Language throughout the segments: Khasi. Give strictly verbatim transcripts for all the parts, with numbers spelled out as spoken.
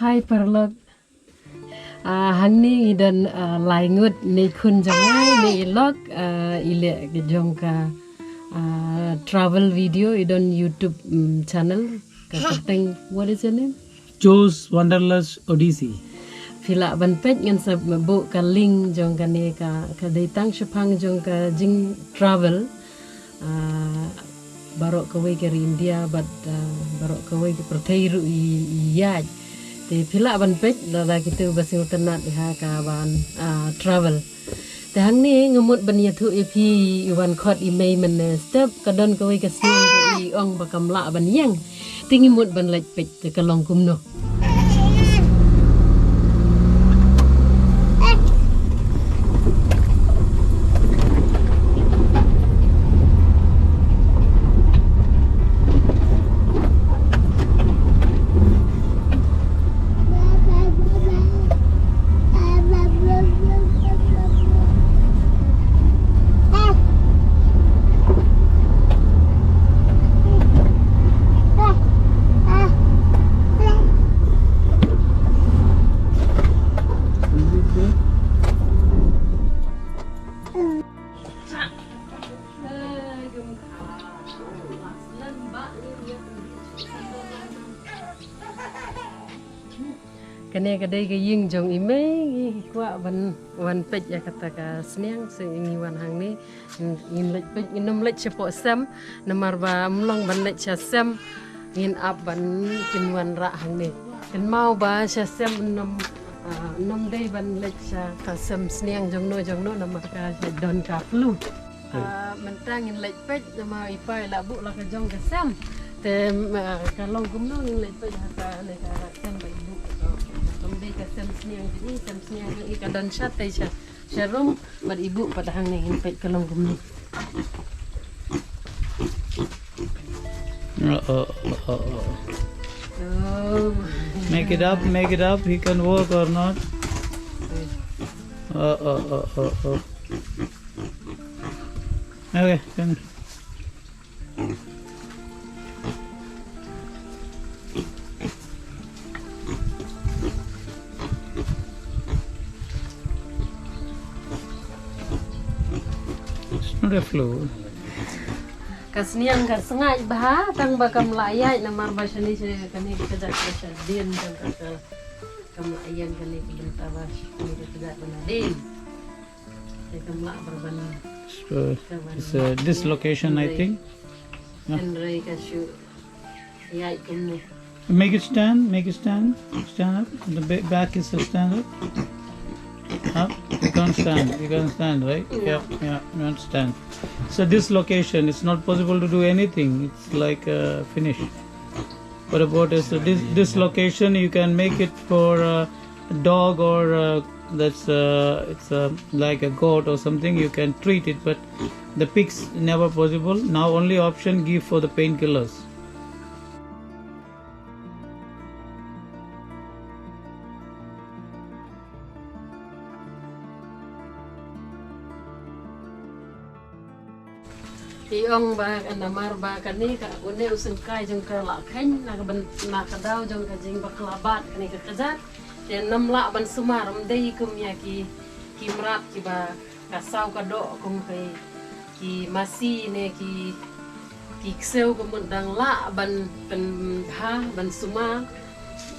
Hi paralok. Ah, hangne ngi don, ah, lai ngut ne khun jong ngi ne i lok, ah, i leh jong ka, ah, travel video, i don YouTube, mm, channel. Ka kyrteng, what is your name? Joe's Wanderlust Odyssey. Phi lah ban peit, ngan sa buh ka link jong kane ka, ka dei tang shaphang jong ka jing travel. Ah, baroh kawei ka ri India bad, ah, baroh kawei ka pyrthei ruh i, i ïaid. Te phi lah ban peit lada kito ba sngewtynnat ha ka ban, ah, travel. Te hangne nga mut ban ïathuh ïa phi, i wan khot i mei mynne step, ka don kawei ka sniang ba i ong ba kam lah ban ïeng. Te ngi mut ban leit peit te ka long kumno. Kane ka dei ka ïing jong i mei, ngi kwah ban wan peit ïa kata ka sniang, so ngi wan hangne. Ngin leit peit, ngin ym leit shapoh sem, namar ba ym long ban leit sha sem, ngin ap ban kin wanrah hangne. Kynmaw ba sha sem ym, ah, ym dei ban leit sha ka sem sniang jongno jongno namar ka don ka flu. Ah, mynta ngin leit peit namar i pa i la buh la ka jong ka sem. Te, ah, ka long kumno ngin leit peit ha kane ka sem ba i buh. Ym dei ka sem sniang jong i, sem sniang jong i ka don shatei sha sharum, bad i buh pat hangne, ngin peit ka long kumno. Oh, oh, oh, oh, oh. Oh. Make it up, make it up. He can walk or not. Oh, oh, oh, oh, oh. Okay, can. It's not a flu. Ka sniang ka sngaid bha, tang ba kam lah ïaid namar ba shane sha kane ka kjat ba sha dien, tang ka, ka kam lah ïeng kane ka bynta ba shane ka kjat ba na dien. Te kam lah ban ban. So, ka ban it's a dislocation, I think. No? Hynrei ka shu ïaid kumne. Make it stand, make it stand, stand up. The ba- back is to stand up. Up. You can't stand, you can't stand, right? No. Yeah, yeah, you can't stand. So dislocation, it's not possible to do anything. It's like, uh, finish. What about this, uh, dis- dislocation? You can make it for a dog or, uh, that's, uh, it's, uh, like a goat or something. You can treat it, but the pig's never possible. Now only option give for the painkillers. I ong ba namar ba kane ka, une u syngkai jong ka la kheiñ na ka byn-, na ka daw jong ka jingbakla bad kane ka kjat. Te ym lah ban sumar, ym dei kum ïa ki, ki mrad kiba ka saw ka doh kum ki, ki masi ne ki, ki ksew ka mut dang lah ban pynbha ban sumar.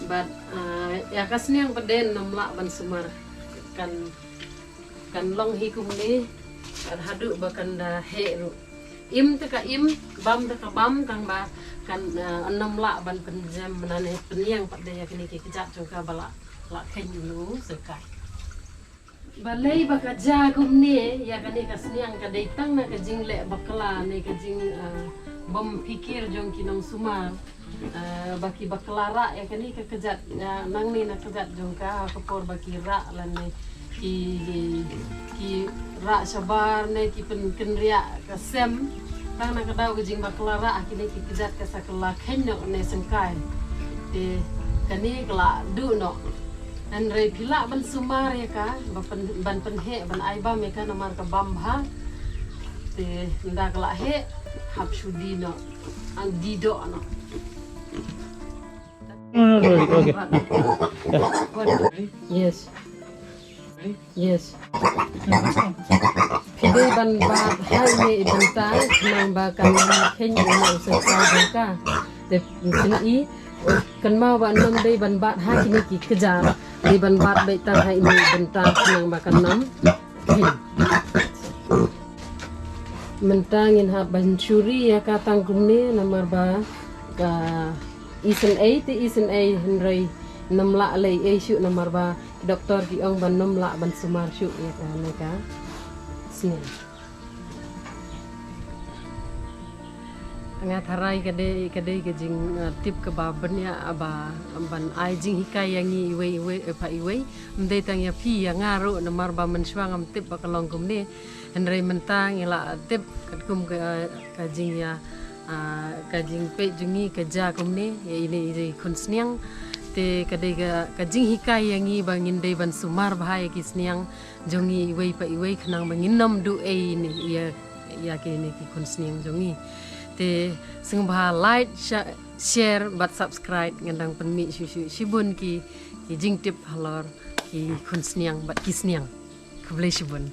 Bad, ah, ïa ka sniang pat de ym lah ban sumar. Kan, kan long hi kumne, kan haduh ba kan da heh ruh. Im te ka im, bam te ka bam, tang ba kan, ah, ym lah ban pynjem, mynne pynïeng pat de ïa kine ki kjat jong ka ba la, la kheiñ u syngkai. Balei ba ka jia kumne, ïa kane ka sniang ka dei tang na ka jingleh bakla ne ka jing, ah, bym pyrkhat jong ki nongsumar. Ah, ba ki bakla rah ïa kane ka kjat, ïa nangne na kjat jong ka, ha ka por ba ki rah lane ki, ki, ki rah shabar ne ki pynkynriah ka sem. Tang na ka daw ka jingbakla rah ha kine ki kjat ka sa kylla kheiñ noh ne syngkai. Te kane ka la duh noh. Hynrei phi lah ban sumar ïa ka, ba pyn-, ban pynheh, ban ai bam ïa ka namar ka bam bha. Te ynda ka la heh, hap shu die noh. An die doh noh. No, no, sorry. Okay. Yes. Yes. Phi dei ban bat ha ine i bynta khnang ba kan ym kheiñ ïa u sngewthuh jong ka. Te phin i, kynmaw ba ym dei ban bat ha kine ki kjat, dei ban bat beit tang ha ine i bynta khnang ba kan ym kheiñ. Mynta ngin hap ban suri ïa ka tang kumne namar ba ka isynei te isynei, hynrei ym lah leh ei shuh namar ba doktor ki ong ba ym lah ban sumar shuh ïa kane ka sniang. Nga tharai ka dei, ka dei ka jing, uh, tip kaba bniah ba ban ai jinghikai ïa ngi iwei iwei, eh, pa iwei. Ym dei tang ïa phi, ïa nga ruh namar ba mynshuwa ngam tip ba ka long kumne. Hynrei mynta ngi la tip katkum ka, ka jingïa, ah, ka jingpeit jong ngi ka jia kumne ïa ine i khun sniang. Te ka dei ka, ka jinghikai ïa ngi ba ngin dei ban sumar bha ïa ki sniang jong ngi iwei pa iwei khnang ba ngin ym duh ei ine ïa, ïa kine ki khun sniang jong ngi. Te sngewbha like, sha-, share bad subscribe, ngan dang pynmih shuh shuh shibun ki, ki jingtip halor ki khun sniang bad ki sniang. Khublei shibun.